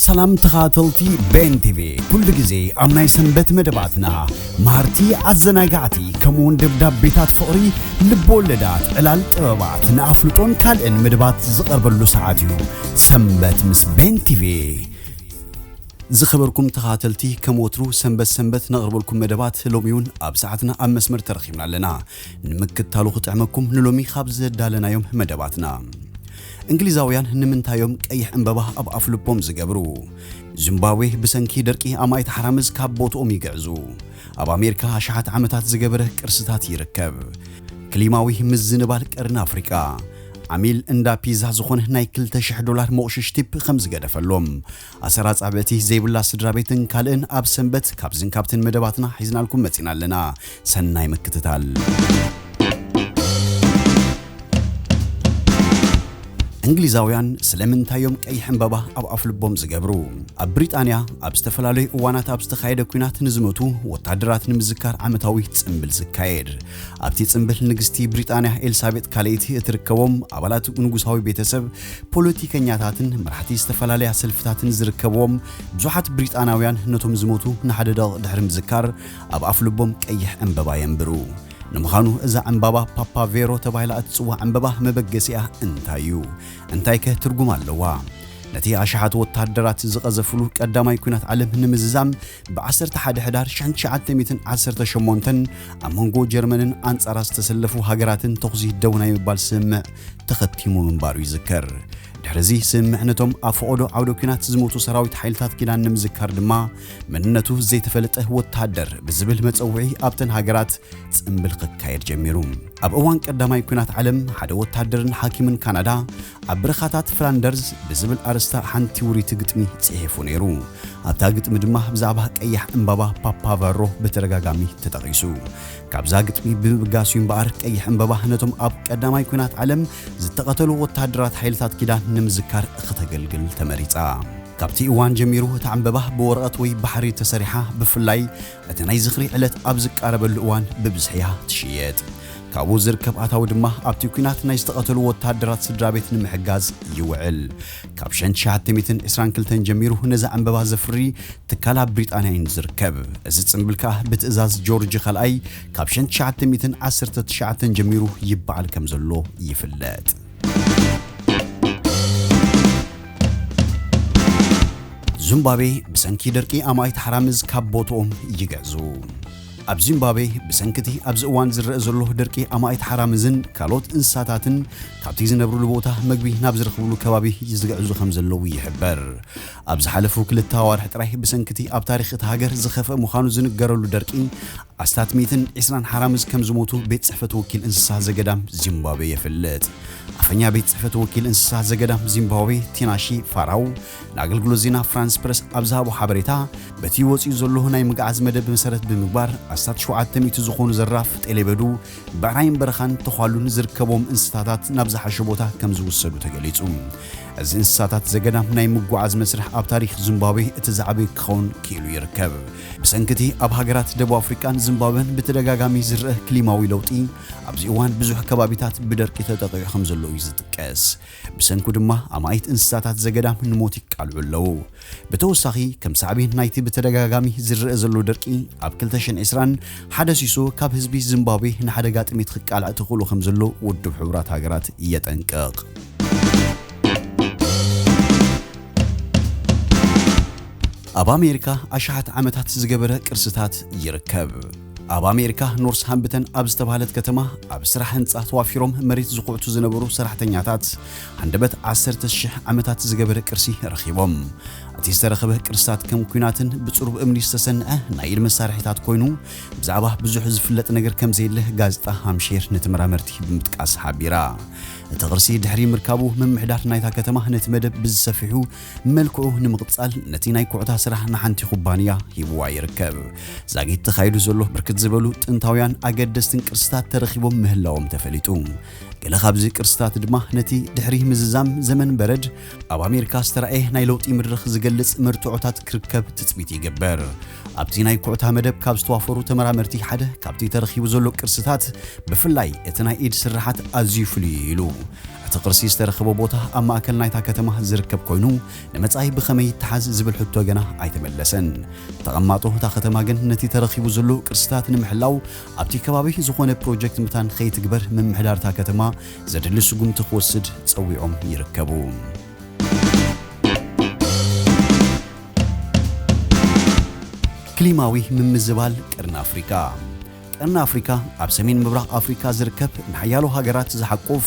ሰላም ተኻተልቲ ቤን ቲቪ፣ ኩሉ ግዜ ኣብ ናይ ሰንበት መደባትና መሃርቲ፣ ኣዘናጋዕቲ፣ ከምኡውን ደብዳቤታት ፍቕሪ፣ ልብ ወለዳት፣ ዕላል ጥበባት፣ ንኣፍልጦን ካልእን መደባት ዝቐርበሉ ሰዓት እዩ። ሰንበት ምስ ቤን ቲቪ። ዝኸበርኩም ተኻተልቲ፣ ከም ወትሩ ሰንበት ሰንበት ነቕርበልኩም መደባት ሎሚ እውን ኣብ ሰዓትና ኣብ መስመር ተረኺብና ኣለና። ንምክትታሉ ክጥዕመኩም ንሎሚ ካብ ዘዳለናዮም መደባትና። እንግሊዛውያን ንምንታይ እዮም ቀይሕ ዕምበባ ኣብ ኣፍልቦም ዝገብሩ? ዚምባብዌ ብሰንኪ ደርቂ ኣማኢት ሓራምዝ ካብ ቦትኦም ይግዕዙ። ኣብ ኣሜሪካ ኣሽሓት ዓመታት ዝገበረ ቅርስታት ይርከብ። ክሊማዊ ምዝንባል ቀርኒ ኣፍሪቃ። ዓሚል እንዳ ፒዛ ዝኾነ ናይ ክልተ ሽሕ ዶላር መቑሽሽ ቲፕ ከም ዝገደፈሎም። ኣሰር ኣጻብዕቲ ዘይብላ ስድራ ቤትን ካልእን ኣብ ሰንበት ካብዝን ካብትን መደባትና ሒዝናልኩም መጺና ኣለና። ሰናይ ምክትታል። እንግሊዛውያን ስለምንታይ እዮም ቀይሕ ዕምበባ ኣብ ኣፍልቦም ዝገብሩ? ኣብ ብሪጣንያ ኣብ ዝተፈላለዩ እዋናት ኣብ ዝተኻየደ ኲናት ንዝመቱ ወታደራት ንምዝካር ዓመታዊ ጽምብል ዝካየድ። ኣብቲ ጽምብል ንግስቲ ብሪጣንያ ኤልሳቤጥ ካልኣይቲ እትርከቦም፣ ኣባላት ንጉሳዊ ቤተሰብ፣ ፖለቲከኛታትን መራሕቲ ዝተፈላለያ ሰልፍታትን ዝርከብዎም ብዙሓት ብሪጣናውያን ነቶም ዝሞቱ ንሓደ ደቂቕ ድሕሪ ምዝካር ኣብ ኣፍልቦም ቀይሕ ዕምበባ የንብሩ። ንምዃኑ እዛ ዕምባባ ፓፓ ቬሮ ተባሂላ እትጽዋዕ ዕምበባ መበገሲኣ እንታይ እዩ? እንታይከ ትርጉም ኣለዋ? ነቲ ኣሽሓት ወታደራት ዝቐዘፍሉ ቀዳማይ ኲናት ዓለም ንምዝዛም፣ ብ ዓሰርተ ሓደ ሕዳር ሽሕን ትሽዓተ ሚእትን ዓሰርተ ሸሞንተን ኣብ መንጎ ጀርመንን ኣንጻራ ዝተሰለፉ ሃገራትን ተኹሲ ደው ናይ ምባል ስምምዕ ተኸቲሙ ምንባሩ ይዝከር። ድሕሪ እዚ ስምምዕ ነቶም ኣብ ፈቐዶ ዓውደ ኲናት ዝሞቱ ሰራዊት ሓይልታት ኪዳን ንምዝካር ድማ፣ መንነቱ ዘይተፈለጠ ወታደር ብዝብል መጸውዒ ኣብተን ሃገራት ጽምብል ክካየድ ጀሚሩ። ኣብ እዋን ቀዳማይ ኲናት ዓለም፣ ሓደ ወታደርን ሓኪምን ካናዳ ኣብ በረኻታት ፍላንደርስ ብዝብል ኣርእስታ ሓንቲ ውርይቲ ግጥሚ ጽሒፉ ነይሩ። ኣብታ ግጥሚ ድማ ብዛዕባ ቀያሕ ዕምባባ ፓፓ ቨሮ ብተደጋጋሚ ተጠቒሱ። ካብዛ ግጥሚ ብምብጋስ እዩ እምበኣር ቀይሕ ዕምባባ ነቶም ኣብ ቀዳማይ ኲናት ዓለም ዝተቐተሉ ወታደራት ሓይልታት ኪዳን ንምዝካር ክተገልግል ተመሪጻ። ካብቲ እዋን ጀሚሩ እታ ዕምበባ ብወረቐት ወይ ብሓሪ ተሰሪሓ፣ ብፍላይ እቲ ናይ ዝኽሪ ዕለት ኣብ ዝቃረበሉ እዋን ብብዝሒ እያ ትሽየጥ። ካብኡ ዝርከብ ኣታዊ ድማ ኣብቲ ኲናት ናይ ዝተቐተሉ ወታደራት ስድራ ቤት ንምሕጋዝ ይውዕል። ካብ ሽሕን ትሽዓተ ሚእትን ዕስራን ክልተን ጀሚሩ ነዛ ዕምበባ ዘፍሪ ትካል ኣብ ብሪጣንያ እዩ ዝርከብ። እዚ ጽምብል ከኣ ብትእዛዝ ጆርጅ ካልኣይ ካብ ሽሕን ትሽዓተ ሚእትን ዓሰርተ ትሽዓተን ጀሚሩ ይበዓል ከም ዘሎ ይፍለጥ። ዙምባቤ ብሰንኪ ደርቂ ኣማኢት ሓራምዝ ካብ ቦትኦም ይግዕዙ። ኣብ ዚምባብዌ ብሰንኪ እቲ ኣብዚ እዋን ዝረአ ዘሎ ደርቂ ኣማኢት ሓራምዝን ካልኦት እንስሳታትን ካብቲ ዝነብሩሉ ቦታ መግቢ ናብ ዝረኽብሉ ከባቢ ዝግዕዙ ከም ዘለዉ ይሕበር። ኣብ ዝሓለፉ ክልተ ኣዋርሕ ጥራይ ብሰንኪ እቲ ኣብ ታሪኽ እታ ሃገር ዝኸፍአ ምዃኑ ዝንገረሉ ደርቂ ኣስታት ሚእትን ዕስራን ሓራምዝ ከም ዝሞቱ ቤት ጽሕፈት ወኪል እንስሳ ዘገዳም ዚምባብዌ የፍልጥ። ኣፈኛ ቤት ጽሕፈት ወኪል እንስሳ ዘገዳም ዚምባብዌ ቲናሺ ፋራው ንኣገልግሎት ዜና ፍራንስ ፕረስ ኣብ ዝሃቦ ሓበሬታ፣ በቲ ወጺኡ ዘሎ ናይ ምግዓዝ መደብ መሰረት ብምግባር ኣስታት ሸውዓተ ሚእቲ ዝኾኑ ዘራፍ፣ ጤሌበዱ፣ ብዕራይን በረኻን ተዃሉን ዝርከቦም እንስሳታት ናብ ዝሓሸ ቦታ ከም ዝውሰዱ ተገሊጹ። እዚ እንስሳታት ዘገዳም ናይ ምጉዓዝ መስርሕ ኣብ ታሪኽ ዚምባብዌ እቲ ዝዓበየ ክኸውን ክኢሉ ይርከብ። ብሰንኪ እቲ ኣብ ሃገራት ደቡብ ኣፍሪቃን ዚምባብዌን ብተደጋጋሚ ዝረአ ክሊማዊ ለውጢ፣ ኣብዚ እዋን ብዙሕ ከባቢታት ብደርቂ ተጠቒዑ ከም ዘሎ እዩ ዝጥቀስ። ብሰንኩ ድማ ኣማኢት እንስሳታት ዘገዳም ንሞት ይቃልዑ ኣለዉ። ብተወሳኺ፣ ከም ሳዕቤን ናይቲ ብተደጋጋሚ ዝረአ ዘሎ ደርቂ፣ ኣብ ክልተ ሽሕን ዕስራን ሓደ ሲሶ ካብ ህዝቢ ዚምባብዌ ንሓደጋ ጥሜት ክቃላዕ ተኽእሎ ከም ዘሎ ውድብ ሕቡራት ሃገራት የጠንቅቕ። ኣብ ኣሜሪካ ኣሽሓት ዓመታት ዝገበረ ቅርስታት ይርከብ። ኣብ ኣሜሪካ ኖርስ ሃምፕተን ኣብ ዝተባህለት ከተማ ኣብ ስራሕ ህንጻ ተዋፊሮም መሬት ዝኹዕቱ ዝነበሩ ሰራሕተኛታት ሃንደበት ዓሰርተ ሽሕ ዓመታት ዝገበረ ቅርሲ ረኺቦም። እቲ ዝተረኸበ ቅርስታት ከም ኲናትን ብጽሩብ እምኒ ዝተሰንዐ ናይ ኢድ መሳርሒታት ኮይኑ፣ ብዛዕባ ብዙሕ ዝፍለጥ ነገር ከም ዘየለ ጋዜጣ ሃምሼር ንተመራመርቲ ብምጥቃስ ሓቢራ። እቲ ቅርሲ ድሕሪ ምርካቡ፣ ምምሕዳር ናይታ ከተማ ነቲ መደብ ብዝሰፊሑ መልክዑ ንምቕጻል ነቲ ናይ ኩዕታ ስራሕ ንሓንቲ ኩባንያ ሂብዋ ይርከብ። ዛጊት ተኻይዱ ዘሎ ብርክት ዝበሉ ጥንታውያን ኣገደስትን ቅርስታት ተረኺቦም ምህላዎም ተፈሊጡ። ገለ ካብዚ ቅርስታት ድማ ነቲ ድሕሪ ምዝዛም ዘመን በረድ ኣብ ኣሜሪካ ዝተራእየ ናይ ለውጢ መድረኽ ዝገልጽ መርትዖታት ክርከብ ትጽቢት ይግበር። ኣብቲ ናይ ኩዕታ መደብ ካብ ዝተዋፈሩ ተመራመርቲ ሓደ፣ ካብቲ ተረኺቡ ዘሎ ቅርስታት ብፍላይ እቲ ናይ ኢድ ስርሓት ኣዝዩ ፍሉይ እዩ ኢሉ። እቲ ቅርሲ ዝተረኸቦ ቦታ ኣብ ማእከል ናይታ ከተማ ዝርከብ ኮይኑ፣ ንመጻኢ ብኸመይ ይተሓዝ ዝብል ሕቶ ገና ኣይተመለሰን። ተቐማጦ እታ ከተማ ግን ነቲ ተረኺቡ ዘሎ ቅርስታት ንምሕላው ኣብቲ ከባቢ ዝኾነ ፕሮጀክት መታን ከይትግበር ምምሕዳር እታ ከተማ ዘድሊ ስጉምቲ ክወስድ ጸዊዖም ይርከቡ። ክሊማዊ ምምዝባል ቀርኒ ኣፍሪካ። ቀርኒ ኣፍሪካ ኣብ ሰሜን ምብራቕ ኣፍሪካ ዝርከብ ንሓያሎ ሃገራት ዝሓቁፍ፣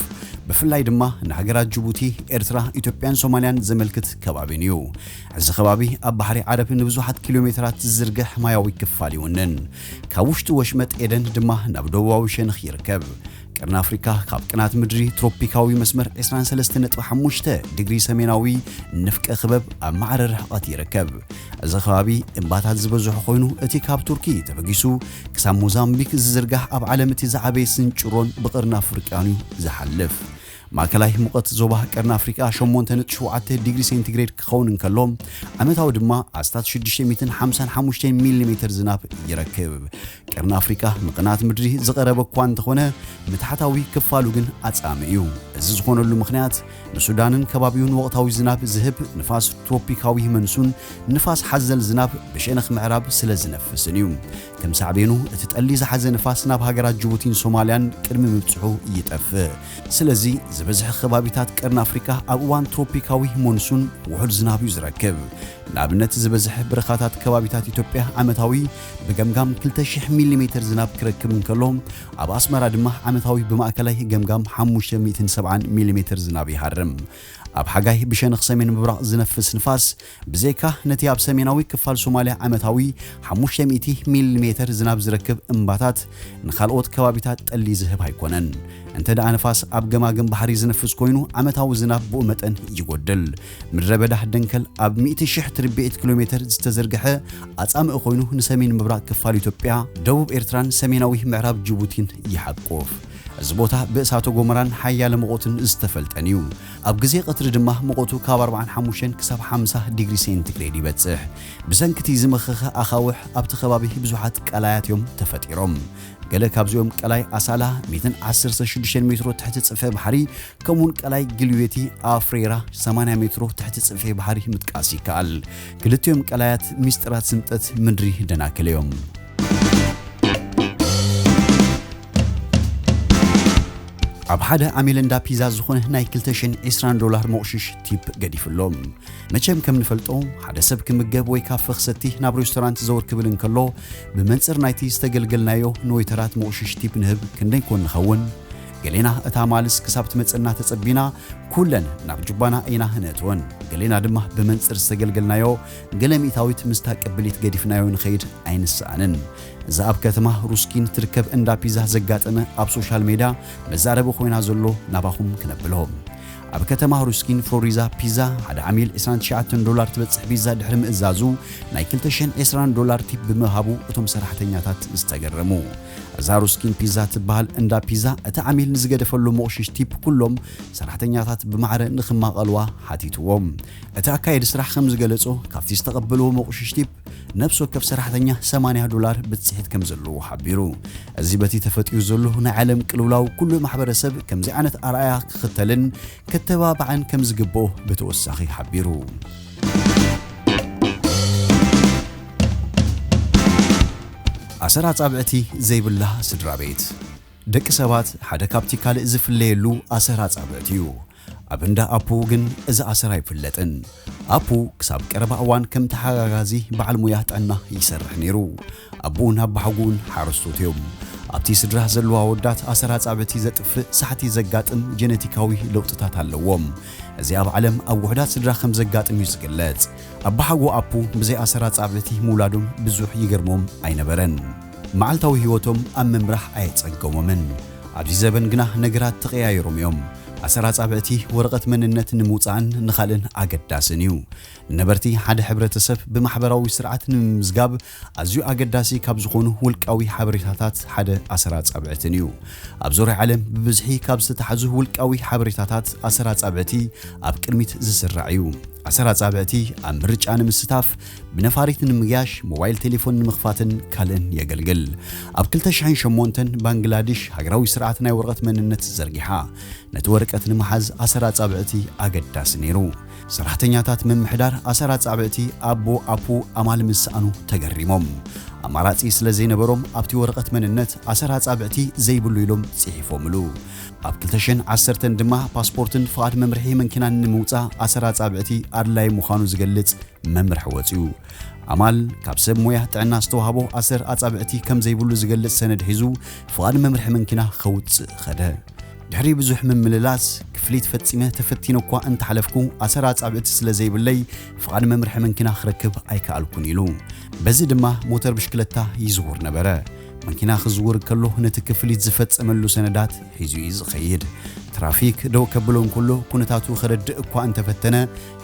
ብፍላይ ድማ ንሃገራት ጅቡቲ፣ ኤርትራ፣ ኢትዮጵያን ሶማልያን ዘመልክት ከባቢን እዩ። እዚ ከባቢ ኣብ ባሕሪ ዓረብ ንብዙሓት ኪሎ ሜትራት ዝዝርግሕ ማያዊ ክፋል ይውንን። ካብ ውሽጢ ወሽመጥ ኤደን ድማ ናብ ደቡባዊ ሸነኽ ይርከብ። ቀርኒ ኣፍሪካ ካብ ቅናት ምድሪ ትሮፒካዊ መስመር ዕስራን ሰለስተን ነጥቢ ሓሙሽተ ዲግሪ ሰሜናዊ ንፍቀ ክበብ ኣብ ማዕረ ርሕቐት ይርከብ። እዚ ከባቢ እምባታት ዝበዝሖ ኮይኑ፣ እቲ ካብ ቱርኪ ተበጊሱ ክሳብ ሞዛምቢክ ዝዝርጋሕ ኣብ ዓለም እቲ ዝዓበየ ስንጭሮን ብቐርኒ ኣፍሪቃን እዩ ዝሓልፍ። ማእከላይ ሙቐት ዞባ ቀርኒ ኣፍሪቃ ሸሞንተ ነጥቢ ሸውዓተ ዲግሪ ሴንቲግሬድ ክኸውን እንከሎ፣ ዓመታዊ ድማ ኣስታት ሽዱሽተ ሚእትን ሓምሳን ሓሙሽተን ሚሊሜተር ዝናብ ይረክብ። ቀርኒ ኣፍሪቃ ንቕናት ምድሪ ዝቐረበ እኳ እንተኾነ፣ ምትሓታዊ ክፋሉ ግን ኣጻሚ እዩ። እዚ ዝኾነሉ ምኽንያት፣ ንሱዳንን ከባቢውን ወቕታዊ ዝናብ ዝህብ ንፋስ ትሮፒካዊ መንሱን ንፋስ ሓዘል ዝናብ ብሸነኽ ምዕራብ ስለ ዝነፍስን እዩ። ከም ሳዕቤኑ፣ እቲ ጠሊ ዝሓዘ ንፋስ ናብ ሃገራት ጅቡቲን ሶማልያን ቅድሚ ምብጽሑ ይጠፍእ። ስለዚ፣ ዝበዝሐ ከባቢታት ቀርኒ ኣፍሪካ ኣብ እዋን ትሮፒካዊ ሞንሱን ውሑድ ዝናብ እዩ ዝረክብ። ንኣብነት፣ ዝበዝሐ በረኻታት ከባቢታት ኢትዮጵያ ዓመታዊ ብገምጋም ክልተ ሺሕ ሚሊሜተር ዝናብ ክረክብ እንከሎ፣ ኣብ ኣስመራ ድማ ዓመታዊ ብማእከላይ ገምጋም ሓሙሽተ ሚእትን ሰብዓን ሚሊሜተር ዝናብ ይሃርም። ኣብ ሓጋይ ብሸነኽ ሰሜን ምብራቕ ዝነፍስ ንፋስ፣ ብዘይካ ነቲ ኣብ ሰሜናዊ ክፋል ሶማልያ ዓመታዊ ሓሙሽተ ሚእቲ ሚሊሜተር ዝናብ ዝረክብ እምባታት፣ ንኻልኦት ከባቢታት ጠሊ ዝህብ ኣይኮነን። እንተ ደኣ ንፋስ ኣብ ገማግም ባሕሪ ዝነፍስ ኮይኑ፣ ዓመታዊ ዝናብ ብኡ መጠን ይጎድል። ምድረ በዳ ደንከል ኣብ ሚእቲ ሽሕ ትርብዒት ኪሎ ሜተር ዝተዘርግሐ ኣጻምእ ኮይኑ፣ ንሰሜን ምብራቕ ክፋል ኢትዮጵያ፣ ደቡብ ኤርትራን ሰሜናዊ ምዕራብ ጅቡቲን ይሓቁፍ። እዚ ቦታ ብእሳተ ጎመራን ሓያለ ሙቐትን ዝተፈልጠን እዩ። ኣብ ግዜ ቀትሪ ድማ ሙቐቱ ካብ ኣርባዓን ሓሙሽተን ክሳብ ሓምሳ ዲግሪ ሴንቲግሬድ ይበጽሕ። ብሰንኪ እቲ ዝመኸኸ ኣኻውሕ ኣብቲ ከባቢ ብዙሓት ቀላያት እዮም ተፈጢሮም። ገለ ካብዚኦም ቀላይ ኣሳላ ሚእትን ዓሰርተ ሽዱሽተን ሜትሮ ትሕቲ ጽፍሒ ባሕሪ፣ ከምኡውን ቀላይ ግልቤቲ ኣፍሬራ ሰማንያ ሜትሮ ትሕቲ ጽፍሒ ባሕሪ ምጥቃስ ይከኣል። ክልቲኦም ቀላያት ሚስጥራት ስምጠት ምድሪ ደናክል እዮም። ኣብ ሓደ ዓሚል እንዳ ፒዛ ዝኾነ ናይ ክልተ ሽሕን ዕስራን ዶላር መቑሽሽ ቲፕ ገዲፍሎም። መቸም ከም ንፈልጦ፣ ሓደ ሰብ ክምገብ ወይ ካፈ ክሰቲ ናብ ሬስቶራንት ዘወር ክብል እንከሎ፣ ብመንጽር ናይቲ ዝተገልገልናዮ ንወይተራት መቑሽሽ ቲፕ ንህብ ክንደይ ኮን ንኸውን? ገሌና እታ ማልስ ክሳብ ትመጸና ተጸቢና፣ ኩለን ናብ ጁባና ኢና ነእትወን። ገሌና ድማ ብመንጽር ዝተገልገልናዮ ገለ ሚእታዊት ምስታ ቅብሊት ገዲፍናዮ ንኸይድ ኣይንሰኣንን። እዛ ኣብ ከተማ ሩስኪን ትርከብ እንዳ ፒዛ ዘጋጠመ ኣብ ሶሻል ሜድያ መዛረቢ ኮይና ዘሎ ናባኹም ክነብሎ። ኣብ ከተማ ሩስኪን ፍሎሪዛ ፒዛ ሓደ ዓሚል ዕስራን ትሽዓተን ዶላር ትበጽሕ ፒዛ ድሕሪ ምእዛዙ ናይ ክልተ ሽሕን ዕስራን ዶላር ቲፕ ብምሃቡ እቶም ሰራሕተኛታት ዝተገረሙ። እዛ ሩስኪን ፒዛ ትበሃል እንዳ ፒዛ እቲ ዓሚል ንዝገደፈሉ መቑሽሽ ቲፕ ኩሎም ሰራሕተኛታት ብማዕረ ንኽማቐልዋ ሓቲትዎም። እቲ ኣካየዲ ስራሕ ከም ዝገለጾ፣ ካብቲ ዝተቐበልዎ መቑሽሽ ቲፕ ነፍሲ ወከፍ ሰራሕተኛ ሰማንያ ዶላር ብጽሒት ከም ዘለዎ ሓቢሩ። እዚ በቲ ተፈጢሩ ዘሎ ናይ ዓለም ቅልውላው ኩሉ ማሕበረሰብ ከምዚ ዓይነት ኣርኣያ ክኽተልን ክተባባዕን ከም ዝግብኦ ብተወሳኺ ሓቢሩ። ኣሰር ኣጻብዕቲ ዘይብላ ስድራ ቤት። ደቂ ሰባት ሓደ ካብቲ ካልእ ዝፍለየሉ ኣሰር ኣጻብዕቲ እዩ። ኣብ እንዳ ኣፑ ግን እዚ ኣሰር ኣይፍለጥን። ኣፑ ክሳብ ቀረባ እዋን ከም ተሓጋጋዚ በዓል ሙያ ጥዕና ይሰርሕ ነይሩ። ኣቦኡን ኣባሓጎኡን ሓረስቶት እዮም። ኣብቲ ስድራ ዘለዉ ኣወዳት ኣሰር ኣጻብዕቲ ዘጥፍእ ሳሕቲ ዘጋጥም ጀነቲካዊ ለውጥታት ኣለዎም። እዚ ኣብ ዓለም ኣብ ውሑዳት ስድራ ከም ዘጋጥም እዩ ዝግለጽ። ኣባሓጎ ኣፑ ብዘይ ኣሰር ኣጻብዕቲ ምውላዶም ብዙሕ ይገርሞም ኣይነበረን። መዓልታዊ ህይወቶም ኣብ ምምራሕ ኣየጸገሞምን። ኣብዚ ዘበን ግና ነገራት ተቐያይሮም እዮም። ኣሰር ኣጻብዕቲ ወረቐት መንነት ንምውጻእን ንኻልእን ኣገዳስን እዩ። ንነበርቲ ሓደ ሕብረተሰብ ብማሕበራዊ ስርዓት ንምምዝጋብ ኣዝዩ ኣገዳሲ ካብ ዝኾኑ ውልቃዊ ሓበሬታታት ሓደ ኣሰር ኣጻብዕትን እዩ። ኣብ ዙርያ ዓለም ብብዝሒ ካብ ዝተታሕዙ ውልቃዊ ሓበሬታታት ኣሰር ኣጻብዕቲ ኣብ ቅድሚት ዝስራዕ እዩ። ኣሰር ኣጻብዕቲ ኣብ ምርጫ ንምስታፍ፣ ብነፋሪት ንምግያሽ፣ ሞባይል ቴሌፎን ንምኽፋትን ካልእን የገልግል። ኣብ ክልተ ሽሕን ሸሞንተን ባንግላዲሽ ሃገራዊ ስርዓት ናይ ወረቐት መንነት ዘርጊሓ። ነቲ ወረቀት ንምሓዝ ኣሰር ኣጻብዕቲ ኣገዳሲ ነይሩ። ሰራሕተኛታት ምምሕዳር ኣሰር ኣጻብዕቲ ኣቦ ኣፑ ኣማል ምስ ሰኣኑ ተገሪሞም። ኣማራጺ ስለ ዘይነበሮም ኣብቲ ወረቐት መንነት ኣሰር ኣጻብዕቲ ዘይብሉ ኢሎም ጽሒፎምሉ። ኣብ ክልተ ሽሕን ዓሰርተን ድማ ፓስፖርትን ፍቓድ መምርሒ መንኪናን ንምውጻእ ኣሰር ኣጻብዕቲ ኣድላይ ምዃኑ ዝገልጽ መምርሒ ወጺኡ። ኣማል ካብ ሰብ ሞያ ጥዕና ዝተዋህቦ ኣሰር ኣጻብዕቲ ከም ዘይብሉ ዝገልጽ ሰነድ ሒዙ ፍቓድ መምርሒ መንኪና ከውጽእ ኸደ። ድሕሪ ብዙሕ ምምልላስ፣ ክፍሊት ፈጺመ ተፈቲነ እኳ እንተሓለፍኩ፣ ኣሰር ኣጻብዕቲ ስለ ዘይብለይ፣ ፍቓድ መምርሒ መንኪና ክረክብ ኣይከኣልኩን ኢሉ። በዚ ድማ ሞተር ብሽክለታ ይዝውር ነበረ። መንኪና ክዝውር ከሎ፣ ነቲ ክፍሊት ዝፈጸመሉ ሰነዳት ሒዙ እዩ ዝኸይድ። ትራፊክ ደው ከብሎ እንከሎ፣ ኩነታቱ ከረድእ እኳ እንተፈተነ፣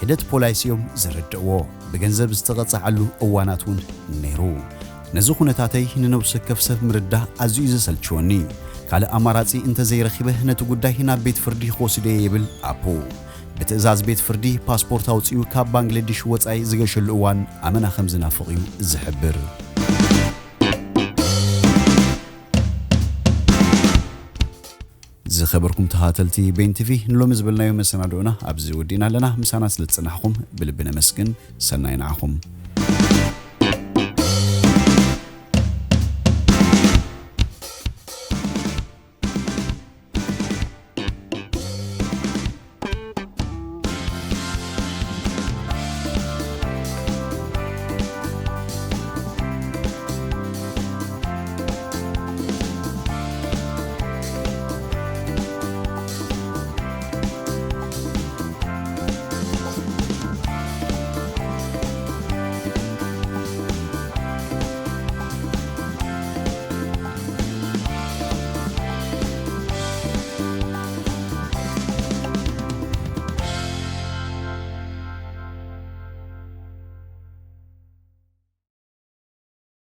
ሒደት ፖላይስ እዮም ዘረድእዎ። ብገንዘብ ዝተቐጽዓሉ እዋናት እውን ነይሩ። ነዚ ኩነታተይ ንነብሲ ወከፍ ሰብ ምርዳእ ኣዝዩ እዩ ዘሰልችወኒ። ካልእ ኣማራጺ እንተ ዘይረኺበ፣ ነቲ ጉዳይ ናብ ቤት ፍርዲ ክወስዶ እየ ይብል ኣፑ። ብትእዛዝ ቤት ፍርዲ ፓስፖርት ኣውጺኡ ካብ ባንግላዴሽ ወጻኢ ዝገሸሉ እዋን ኣመና ከም ዝናፍቕ እዩ ዝሕብር። ዝኸበርኩም ተኸታተልቲ ቤን ቲቪ፣ ንሎሚ ዝበልናዮ መሰናድኦና ኣብዚ ወዲእና ኣለና። ምሳና ስለ ዝጸናሕኩም ብልቢ ነመስግን። ሰናይ ንዓኹም።